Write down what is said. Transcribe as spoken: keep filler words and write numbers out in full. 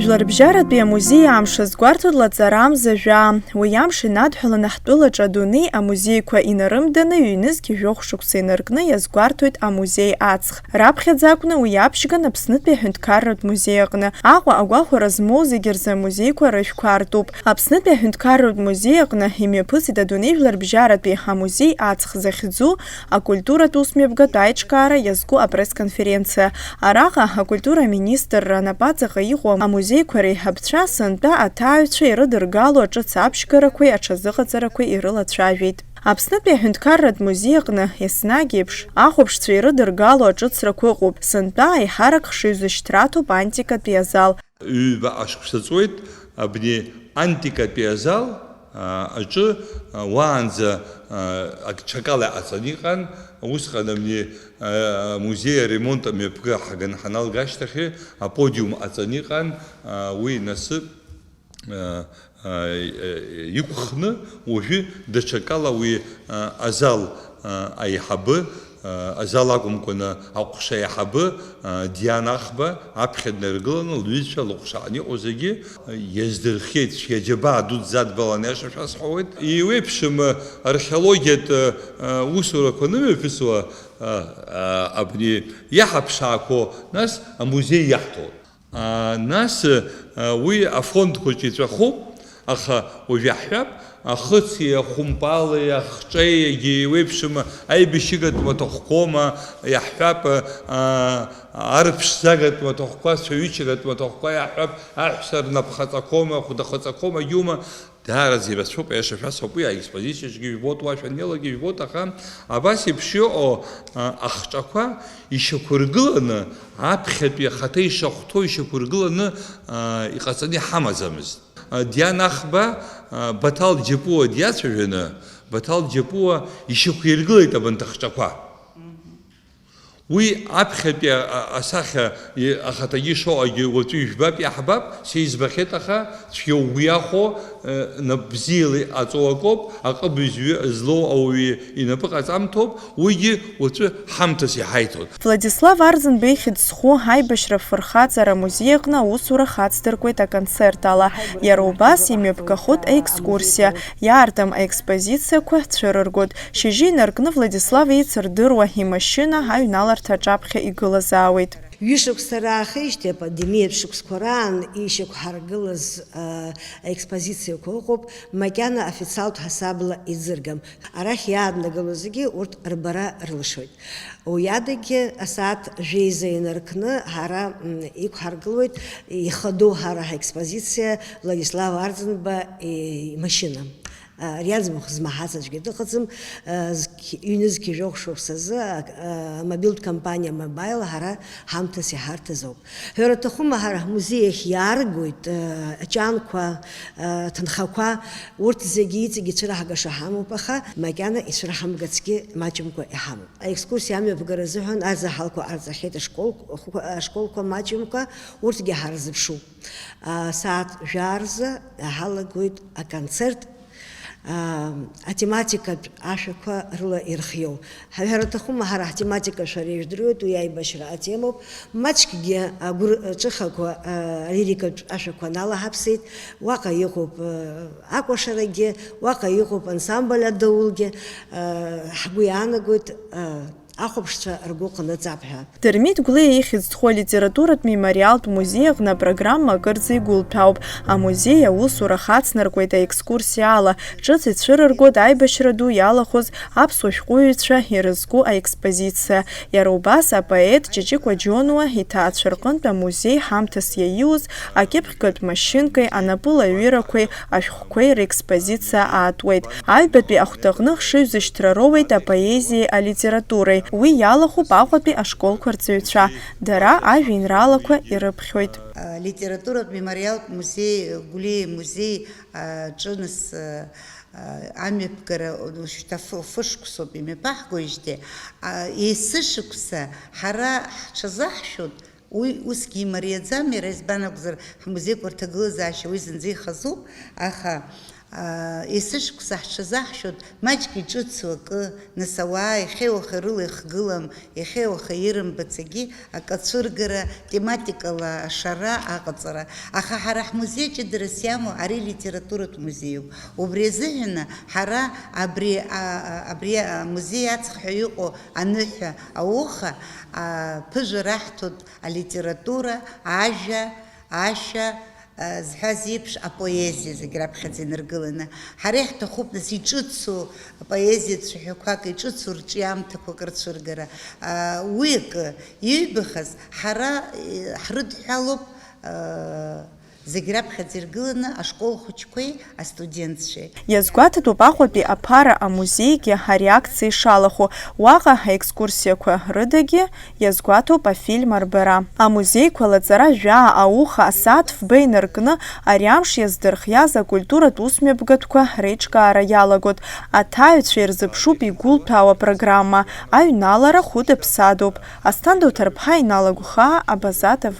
Жәларбжьаратәи амузеи амш азгәарҭоит лаҵарамза жәаа. Уи амш инадҳәаланы ҳтәылаҿы адунеи амузеиқәа инарымданы ҩнызқь жәохә шықәса инаркны иазгәарҭоит амузеи аҵх. Раԥхьаӡа акәны уи аԥшьган Аԥснытәи аҳәынҭқарратә музеи аҟны. Аҟәа агәахәара змоу зегьы рзы амузеиқәа рышәқәа артуп. Аԥснытәи аҳәынҭқарратә музеи аҟны имҩаԥысит адунеи жәларбжьаратәи амузеи аҵх захьӡу акультуратә усмҩаԥгатә аиҿкаара иазку апресс-конференциа. Араҟа акультура аминистрра анапаҵаҟа иҟоу амузеиқәа реиҳабцәа, сынтәа аҭааҩцәа ирыдыргало аҿыц аԥшьгарақәеи аҽазыҟаҵарақәеи ирылацәажәеит. Аԥснытәи аҳәынҭқарратә музеи аҟны, еснагь еиԥш, ахәаԥшцәа ирыдыргало аҿыцрақәа ыҟоуп, сынтәа аиҳарак хшыҩзышьҭра аҭоуп антикатәи азал. Ҩба ашықәса ҵуеит абни антикатәи азал, а, аҿы, а, уаанӡа, а, ак-, ҽакала иҟаҵаны иҟан, усҟан абни, а, амузеи аремонт амҩаԥгара ҳаганы ҳаналга ашьҭахь аподиум ҟаҵаны иҟан, а, уи насыԥ а, а, а, иқәхны, уажәы даҽакала уи, а, азал, а, аиҳабы, а, азал акәымкәаны аҟәша аиҳабы, а, Диана Ахба аԥхьа днаргыланы, лҩызцәа лыҟәшаҟны иҟоу зегьы, а, иаздырхиеит, цәгьа џьабаа дуӡӡа адбалан, аиаша шәасҳәауеит. Еиуеиԥшым, а, археологиатә, а, усурақәа анымҩаԥысуа, а, а, абни иаҳаԥшаақәо, нас амузеи иаҳҭоит. А, нас, а, уи афондқәаҿ иҵәахуп, аха уажә иаҳҳәап, ахыци, ахәымпали, ахҿеи, егьи еиуеиԥшым, аибашьыгатә маҭәахәқәоума, иаҳҳәап, а, арԥшӡагатә маҭәахәқәа, цәаҩычагатә маҭәахәқәа, иаҳҳәап, аҳәса рнапхаҵақәоума, ахәдахаҵақәоума, егьиума, Даараӡа ирацәоуп, аиаша шәасҳәап, уи аекспозициаҿгьы ижәбоит, уа шәаннеилакгьы ижәбоит, аха абас еиԥш иҟоу, а, ахҿақәа ишьақәыргыланы, аԥхьатәи ахаҭа ишахәҭоу ишьақәыргыланы, а, иҟаҵаны иҳамаӡамызт. А, Диана Ахба, а, Баҭал Џьапуа диацәажәаны, Баҭал Џьапуа ишьақәиргылеит абанҭ ахҿақәа. Уи аԥхьатәи а-, а-, асахьа и-, ахаҭагьы ишоуагьы уаҵәы ижәбап, иаҳбап, сеизбахьеит, аха цәгьа угәы иахәо, э, нап бзиала иҟаҵоу акоуп, аҟыбаҩ зҩы-, злоу ауаҩы инапы ҟаҵамҭоуп, уигьы уаҵәы ҳамҭас иҳаиҭоит. Владислав Арӡынба ихьӡ зху аибашьра фырхаҵара амузеи аҟны аусура хацдыркуеит аконцерт ала. Иара убас имҩаԥгахоит аекскурсиа, иаартым аекспозициақәа цәырыргоит. Шьыжьы инаркны Владислав еицырдыруа имашьына аҩналарҭа аҿаԥхьа игылазаауеит. Ҩышықәса раахеижьҭеи апандемиатә шықәсқәа раан ишьақәҳаргылаз, а, аекспозициақәа ыҟоуп, макьана официалтә ҳасабла иӡыргам. Арахь иааднагыло зегьы урҭ рбара рылшоит. Уи адагьы асааҭ жәеиза инаркны ҳара, м, иқәҳаргылоит ихадоу ҳара ҳаекспозициа Владислав Арӡынба имашьына. А, ари аӡбахә змаҳац аӡәгьы дыҟаӡам. А, зқь-, ҩнызқь жәохә шықәсазы, а, а, амобилтә компаниа Мобаил ҳара ҳамҭас иҳарҭаз ауп. Ҳәара аҭахума, ҳара ҳмузеи ахь иааргоит, а, аҷанқәа, а, аҭынхақәа, урҭ зегьы иҵегь ицәыраҳгаша ҳамоуп, аха макьана ицәыраҳамгацгьы маҷымкәа иҳамоуп. Аекскурсиа амҩаԥгара азыҳәан аӡаҳалқәа ҟарҵахьеит ашкол-, ашколқәа маҷымкәа, урҭгьы ҳарзыԥшуп. А, сааҭ жәаа рзы ҳалагоит аконцерт, а, атематикатә ашәақәа рыла ирхиоу. Ҳәара аҭахума, ҳара ҳтематика шәара ижәдыруеит, уи аибашьра атемоуп. Маҷкгьы агәырҿыхақәа, а, алирикатә ашәақәа налаҳаԥсеит. Уаҟа иҟоуп, а, акәашарагьы, уаҟа иҟоуп ансамбль Адаулгьы. А, ҳгәы иаанагоит, а, ахәаԥшцәа ргәы ҟанаҵап ҳәа. Дырмит Гәлиа ихьӡ зху алитературатә мемориалтә музеи аҟны апрограмма акырӡа игәылҭәаауп. Амузеи аусура хацнаркуеит аекскурсиа ала, ҿыц ицәырыргоит аибашьра ду иалахәыз аԥсуа шәҟәыҩҩцәа ирызку аекспозициа. Иара убас апоет Ҷыҷыкәа Џьонуа иҭаацәа рҟынтә амузеи ҳамҭас иаиуз акьыԥхьгатә машьынкеи анапылаҩырақәеи ашәҟәқәеи рекспозициа аатуеит. Аҩбатәи ахәҭаҟны хшыҩзышьҭра роуеит апоезиеи алитературеи. Уи иалахәуп Аҟәатәи ашколқәа рҵаҩцәа. Дара ажәеинраалақәа ирыԥхьоит. Алитературатә мемориалтә музеи, Гәлиа имузеи, а, ҿынас, а, а, амҩаԥгара, уажәшьҭа фы-, фышықәсоуп имҩаԥаҳгоижьҭеи. А, есышықәса ҳара ҳҽазаҳшәоит. Уи усгьы имариаӡам, иара избан акәзар, ҳмузеиқәа рҭагылазаашьа уи зынӡа ихазуп, аха, Есышықәса ҳҽазаҳшәоит маҷк иҿыцу акы, нас ауаа иахьеи уахеи рыла ихгылам, иахьеи уахеи ирымбац акы ацәыргара, тематикала ашара аҟаҵара. Аха ҳара ҳмузеи ҷыдарас иамоу ари литературатә музеиуп. Убри азыҳәаны ҳара абри, а, а, абри амузеи аҵх ҳәа иҟоу аныҳәа ауха, а, ԥыжәа раҳҭоит алитература, ажәа, ашәа, а, зҳәаз еиԥш апоезиа зегь раԥхьаӡа инаргыланы. Ҳара иаҳҭахуп, нас, иҿыцу поезиатә цәаҳәақәак, иҿыцу рҿиамҭақәак рцәыргара. А, уи акы, иҩбахаз, ҳара, э, ҳрыдҳәалоуп, а, зегь раԥхьаӡа иргыланы ашкол хәыҷқәеи астудентцәеи. Иазгәаҭатәуп Аҟәатәи аԥара амузеигьы ари акциа ишалахәу. Уаҟа аекскурсиақәа рыдагьы иазгәаҭоуп афильм арбара. Амузеиқәа лаҵара жәаа ауха асааҭ фба инаркны ари амш иаздырхиаз акультуратә усмҩаԥгатәқәа реиҿкаара иалагоит. Аҭааҩцәа ирзыԥшуп игәылҭәаауа программа, аҩналара хәыда-ԥсадоуп. Асҭанда Уҭарԥҳа, Инал Агәхаа, Абаза Т В.